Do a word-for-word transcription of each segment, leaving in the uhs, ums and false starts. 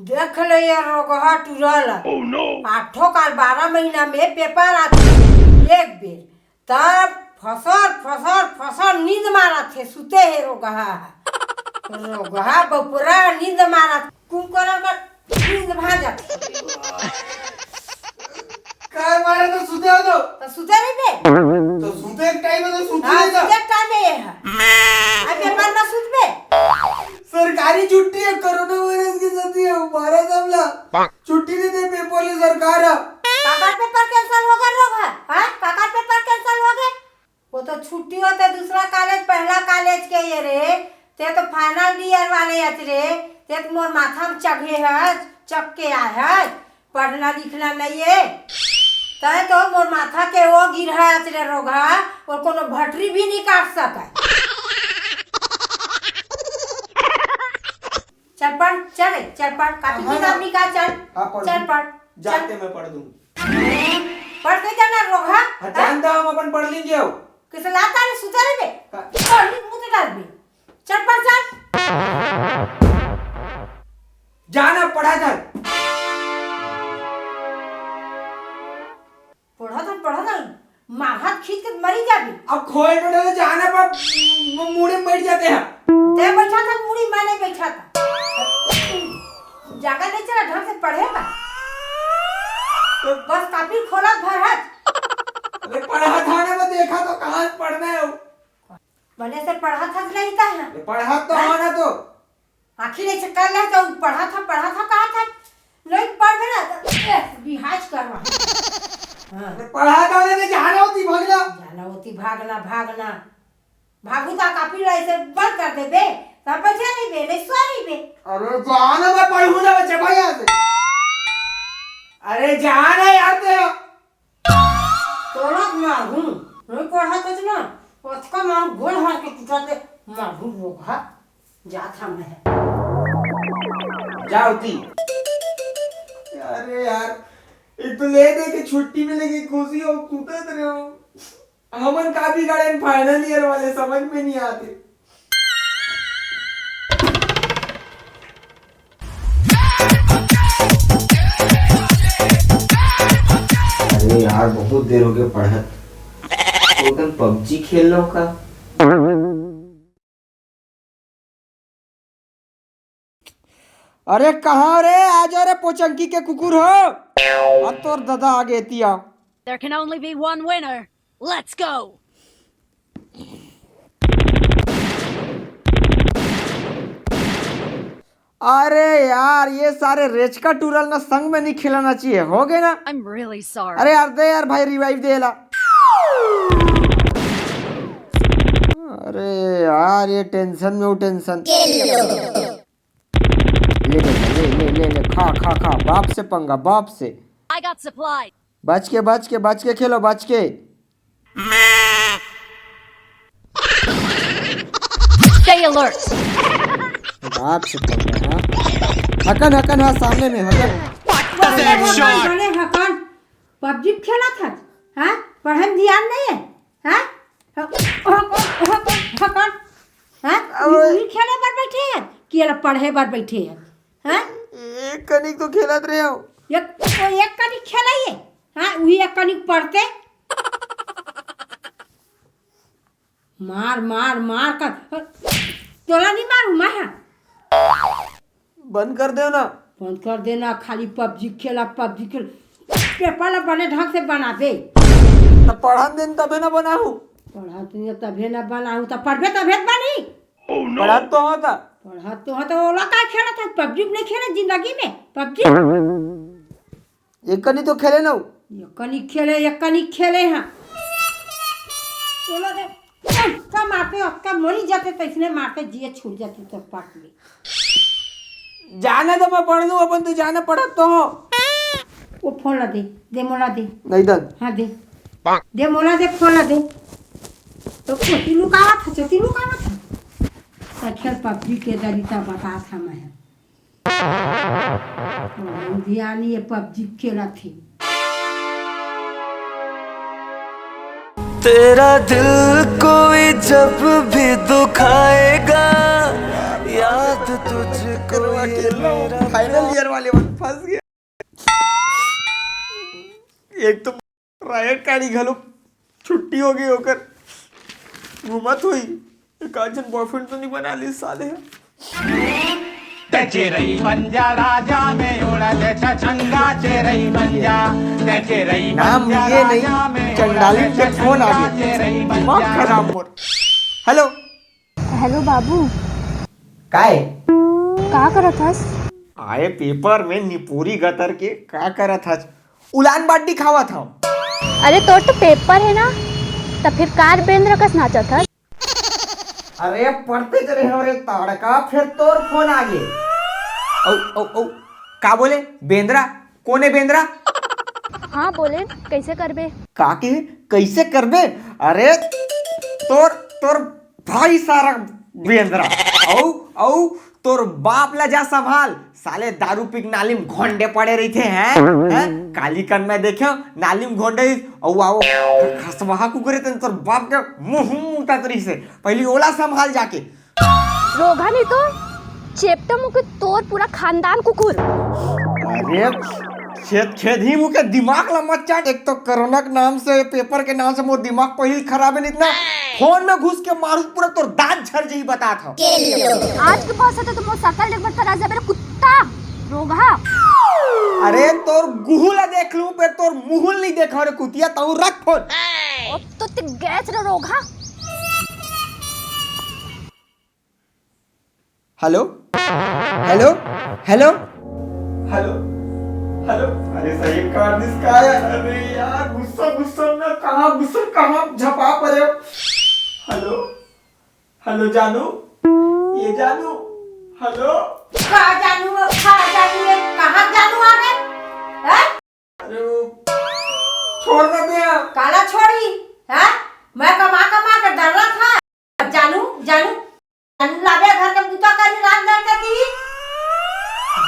देख ले ये रोगहा टुरा ला। आठों काल बारह महीना में पेपर आथे एक बेर, तब फसर फसर फसर नींद मारत हे, सुते हे रोगहा। रोगहा बपुरा नींद मारत, कुंभकर्ण का नींद भाग जाथे। काय मारे तो सुते हो तो? तो सुते रहिबे। तो सुते के टाइम में तो सुते हाँ, नहीं था। सुते टाइम में ये है। अब पेपर में सुतबे। सरकारी छुट्टी है, कोरोना वायरस के सेती है, मारा सबला। छुट्टी नहीं दे पेपर ले सरकार अब। काकर पेपर कैंसिल हो गए रोगहा? हाँ? काकर पेपर कैंसिल हो गए? वो तो छुट्टी होते दूसरा कॉलेज, पहला कॉलेज के ये रे, ते तो फाइनल ईयर वाले अच रे, ते तो मोर माथा में चघे हच, चक के आए हच, पढ़ना लिखना नहीं है, तय तो मोर माथा के वो गिर हच रे रोगहा, और कोनो भटरी भी नहीं काट सके। चल पढ़, चल रे, चल पढ़, कापी हाँ, किताब हाँ। निकाल, चल, हाँ, पढ़ चल दूँ। पढ़, जाते चल। मैं पढ़ दूँ। पढ़ के जाना रोगहा, हाँ, हाँ? जानता हम अपन पढ़ लेंगे हो। किसे लाता रे सुते रे बे? हाँ। पढ़ ली मुँह डाल बे। चल पढ़ चल। जाना पढ़ा था। पढ़त हन, पढ़त हन, मार हाथ खींच के मरी जाबे। अब खोए टोटे तो जाना पर मु-, मुड़ी में बैठ जाते हैं। ते बैठा था मुड़ी, मैं नहीं बैठा था। जागा नहीं चला ढंग से पढ़े का। तो बस कापी खोला भर हाथ। अरे पढ़ा था ना, मैं देखा तो कहाँ से पढ़ना है वो। बने से पढ़ा था नहीं था है। अरे पढ़ा तो हो ना तो। आखिर ऐसे कर ले तो पढ़ा था, पढ़ा था, कहा था, नहीं पढ़बे ना, तो, ए, बिहाज करवा। हाँ। अरे पढ़ा था ना, तो जाना होती भागना। जाना होती भागना, भागना। भागू ता कापी ला ऐसे बंद कर देबे, तब बैठे नहीं बे, नहीं सो नहीं बे। अरे जाना, मैं पढ़ू ना बच्चे भाई यहाँ से। अरे जाना यार तेरा। तोला मारू, नहीं पढ़ा कुछ ना, ओतका मारू गोल हार के टूटा ते मारू रोगहा, जात हम है। जाओ ती। अरे यार, एक तो ले दे के छुट्टी में लेके खुशी हो, सुतत रहे हो। हमन का बिगाड़े फाइनल ईयर वाले, समझ में नहीं आते। अरे यार, बहुत देर हो गए पढ़त। तो कन पबजी खेल लो का? अरे कहाँ रे, आ जा रे पोचंकी के कुकुर हो। अब तोर दादा आ गए तिया। There can only be one winner. Let's go. अरे यार, ये सारे रेचका टूरल ना संग में नहीं खिलाना चाहिए, हो गए ना? I'm really sorry. अरे यार, दे यार भाई, रिवाइव दे ला। अरे यार, ये टेंशन में वो टेंशन। ले बेटा, ले, ले, ले, ले, खा, खा, खा, बाप से पंगा, बाप से। I got supply. बच के, बच के, बच के खेलो, बच के। Stay alert. बाप से पंगा, हाँ। हकन, हकन, हाँ, सामने में, हकन। What the heck? Shot. बने हकन, पबजी खेला था, हाँ? पढ़े में ध्यान नहीं है, हाँ? हकन, हकन, हकन, हाँ? अबे। ये खेले बर बैठे हैं कि ये लोग पढ़े बर बैठे हैं, हाँ? एक कनिक तो खेलत रहे हो। एक, तो एक कनिक खेलाइए, हाँ? वही एक कनिक पढ़ते। मार, मार, मार कर। तोला नहीं मारू मैं, हाँ? बंद कर दे ना। बंद कर देना, खाली पबजी खेला, पबजी खेल। पेपर ला बने ढंग से बना दे। तो पढ़न दिन तबे ना बनाहू। पढ़त नहीं तबे ना बनाहू, तो पढ़बे तबे तो बनी। पढ़त तो होता। पढ़त तो होता, ओला का खेलत है? पबजी नहीं खेले जिंदगी में, पबजी। एक कनी तो खेले ना। एक कनी खेले, एक कनी खेले, हाँ। चलो दे, का मारते, का मरी जाते, तो इसने मारते, जिए छूट जाते तो पाट में। जाने तो मैं पढ़ लूँ, अपन तो जाने पढ़त तो हो। वो फोन ला दे, दे मोला दे। नहीं दन। हाँ दे। दे मोला दे, फोन ला दे। तो कोती लुकावा था, चोती लुकावा था। तो खेल पबजी के दरिता बता था मैं। ध्यान ये पबजी खेलत हे। तेरा दिल कोई जब भी दुखाएगा, याद तुझको ये मेरा फाइनल ईयर वाले में फंस गया। एक तो रायट काड़ी घलो छुट्टी हो गई ओकर, घूमत होई। एक आध झन बॉयफ्रेंड तो नहीं बना ली साले ह। ते चिरई बन जा राजा में उड़त छछंगा, चिरई बन जा। ते चिरई बन नाम जा लिए नहीं, राजा में चंडालिन उड़त के फोन आ छछंगा, गया। चिरई बन दिमाग जा। खराब मोर। हेलो। हेलो बाबू। काय? का करत हस? आए पेपर में निपोरी गतर के का करत हस? उलान बाटी खावत हव। अरे तोर तो पेपर हे ना, त फिर कार बेंद्रा कस नाचत हस? अरे पढ़ते तो रहे रे ताड़का, फिर तोर फोन आ गे। औ, औ, औ, का बोले? बेंद्रा? कोने बेंद्रा? हाँ बोले, कैसे करबे? का के? कैसे करबे? अरे तोर, तोर भाई सारा बेंद्रा। औ, औ, तोर बाप ला जा संभाल, साले दारू पी के नाली में घोंडे पड़े रहिथे हैं, हैं? काली कन मैं देखेंव, नाली में घोंडे रहिस, अउ आओ, खसमहा कुकुर हे, तेन तोर बाप के मुंह मुंह मुंह ततरी से, पहली ओला संभाल जाके। रोगहा नहीं तो चेपटा मुके तोर पूरा खानदान कुकुर। अरे छेद छेद ही मुके दिमाग ला मत चाट। एक तो कोरोना के नाम से, पेपर के नाम से मोर दिमाग पहिली खराब हे, नहीं इतना फोन में घुस के मारू पूरा तोर दांत झर जाही बतात हव। आज के बस तो मोर सकल देख बर तरा जबे रे कुत्ता रोगहा। अरे तोर गुहू ला देख लूं पे तोर मुहू ल नहीं देखा रे कुतिया, तऊ रख फोन। अब तो ते गैस रे रोगहा। Hello hello hello hello hello. अरे सही कार दिस का यार? अरे यार गुस्सा गुस्सा ना कहाँ गुस्सा कहाँ झपा परे हो। हेलो हेलो जानू, ये जानू, हेलो। का जानू, का जानू, ये कहाँ जानू आ रे? हैं? अरे वो छोड़ ना दे यार। काला छोड़ी, हैं? मैं कमा कमा के डर रहा था। जानू, जानू, जानू लाबे घर के बूता करी रात डर के की।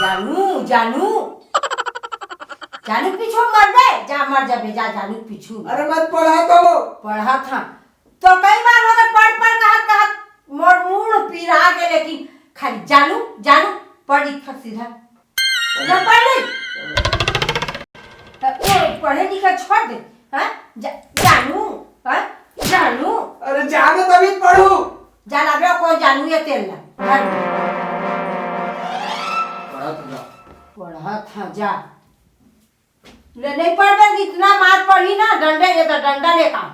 जानू, जानू, जानू पीछू मरबे, जा मर जाबे, जा जानू पीछू। अरे मत पढ़ा तो वो। पढ़ा था। तो कई बार हो गए पढ़ पढ़ कहत कहत मोर मूड पीरा गे, लेकिन खाली जानू जानू पढ़ लिख सीधा। उधर पढ़ ले। तो वो पढ़े लिखे छोड़ दे। हाँ? जा, जानू, हाँ? जानू। अरे जानो तभी पढ़ू। जाना बे कौन जानू ये तेल ला। घर में। पढ़ा था जा। पढ़ा था जा। ले नहीं पढ़बे, इतना मार पड़ी ना, डंडे, ये तो डंडा लेकर आऊं।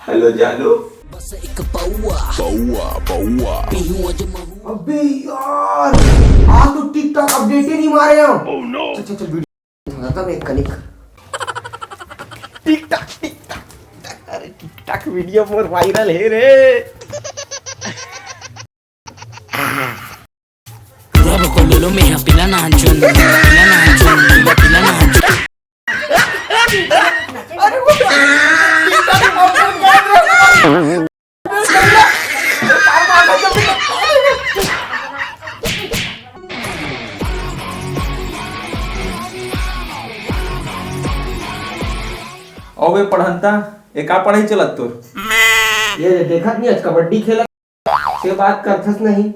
हेलो जानू। बस एक पौआ। पौआ, पौआ। पीहू अजमहू। अबे यार, आज तो TikTok अपडेट ही नहीं मारे हम। Oh no। चल, चल, चल, वीडियो। थोड़ा सा मैं कनिक। TikTok, TikTok, TikTok, अरे TikTok वीडियो मोर वायरल हे रे। रब को बोलो मैं यहाँ पिला ना हंचुन, पिला ना हंचुन, पिला ना हंचुन। अरे वो TikTok अपडेट कर रहे हो। अबे पढ़ंता, ए का पढ़ाई चलत तोर? ये रे, देखत नहीं आज कबड्डी खेलत, के बात करथस नहीं।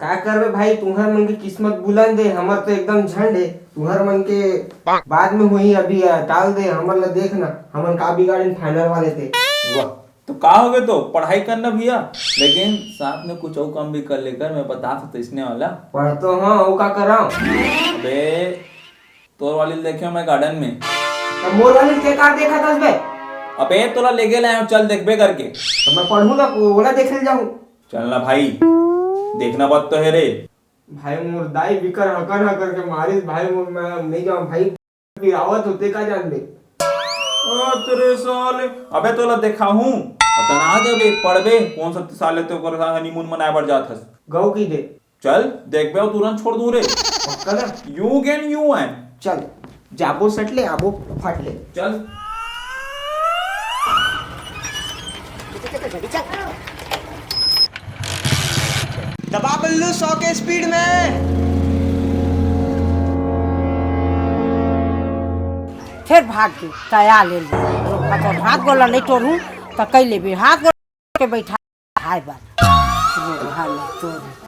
का करबे भाई, तुहर मन के किस्मत बुलंद हे, हमर तो एकदम झंड हे। तुहर मन के बाद में होही, अभी, आ, टाल दे, हमर ला देख ना, हमन का बिगाड़िन फाइनल वाले ते। वाह। तो का हो गए, तो पढ़ाई करना भैया, लेकिन साथ में कुछ और काम भी कर लेकर, मैं बता सकता इसने वाला। पढ़ तो हाँ, वो का करां? अबे तोर वाली ल देखे मैं गार्डन में। अब मोर वाली के का देखत हस बे? अबे तोला लेगे लाए हूँ, चल देखबे करके। तो मैं पढ़ूं ना, वो वाला देखे जाऊं। चल ना भाई, देखना बात तो है रे। भाई मोर दाई बिकर हकन हकन के मारिस भाई, मोर मैं नहीं जाऊं भाई। पिरावत होते का जान दे। ओ तेरे साले, अबे तोला देखा हूँ, तना जबे पढ़बे, कौन सा साले ते ओकर साथ हनीमून मनाए बर जात हस? गौ की दे। चल, देखबे अउ तुरंत छोड़ दूं रे। पक्का ना? You can you and चल, जाबो सट ले, आबो फट ले। चल। दबा बल्लू सौ के स्पीड में। फिर भाग के तया ले ले। रोगहा तोर हाथ गोला नहीं टोरू, त कई लेबे हाथ गोला के बैठा हाय बात। रोगहा में तोर।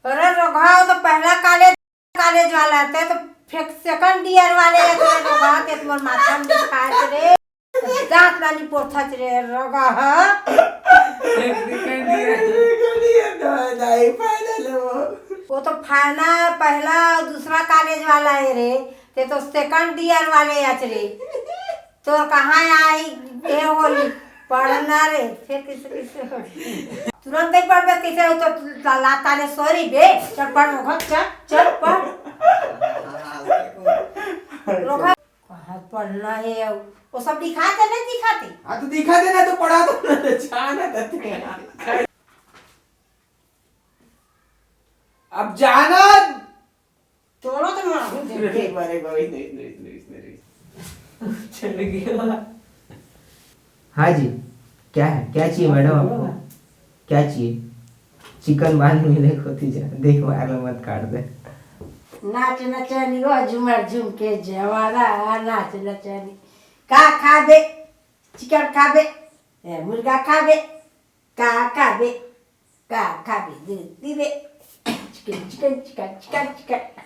अरे रोगहा, वो तो पहला कॉलेज, कॉलेज वाला है, ते तो फेंक सेकंड ईयर वाले है, तेरे रोगहा, ते तुम्हार माथा में दिखाए रे। दांत नानी पोथच रे रोगहा। नहीं, फाइनल है वो। वो तो फाइनल पहला और दूसरा कॉलेज वाला है रे, ते तो सेकंड ईयर वाले अच रे। तोर कहाँ आई ये होली पढ़ना रे, फिर किसे किसे होली। तुरंत ही पढ़बे किसे हो तो ला- लाता ने सॉरी बे, चल पढ़ रोगहा, चल चल पढ़। रोगहा, कहाँ पढ़ना है अब? वो सब दिखाते नहीं दिखाते? हाँ तो दिखा देना तो पढ़ा दो ना, तो जाना देते हैं। अब जाना। तोड़ो तो मारू अरे बाबा, इसने, इसने, इसने, इसने, इसने। चल गया। हाँ जी, क्या है, क्या चाहिए मैडम आपको? क्या चाहिए? चिकन बांध मिले होती जा, देख मार लो, मत काट दे। नाच नचनियो झूमर झूम के जवारा, नाच नचनी। का खाबे? चिकन खाबे? ए, मुर्गा खाबे? का खाबे? का खाबे? दूध पीबे? Chicken chicken chicken chicken chicken.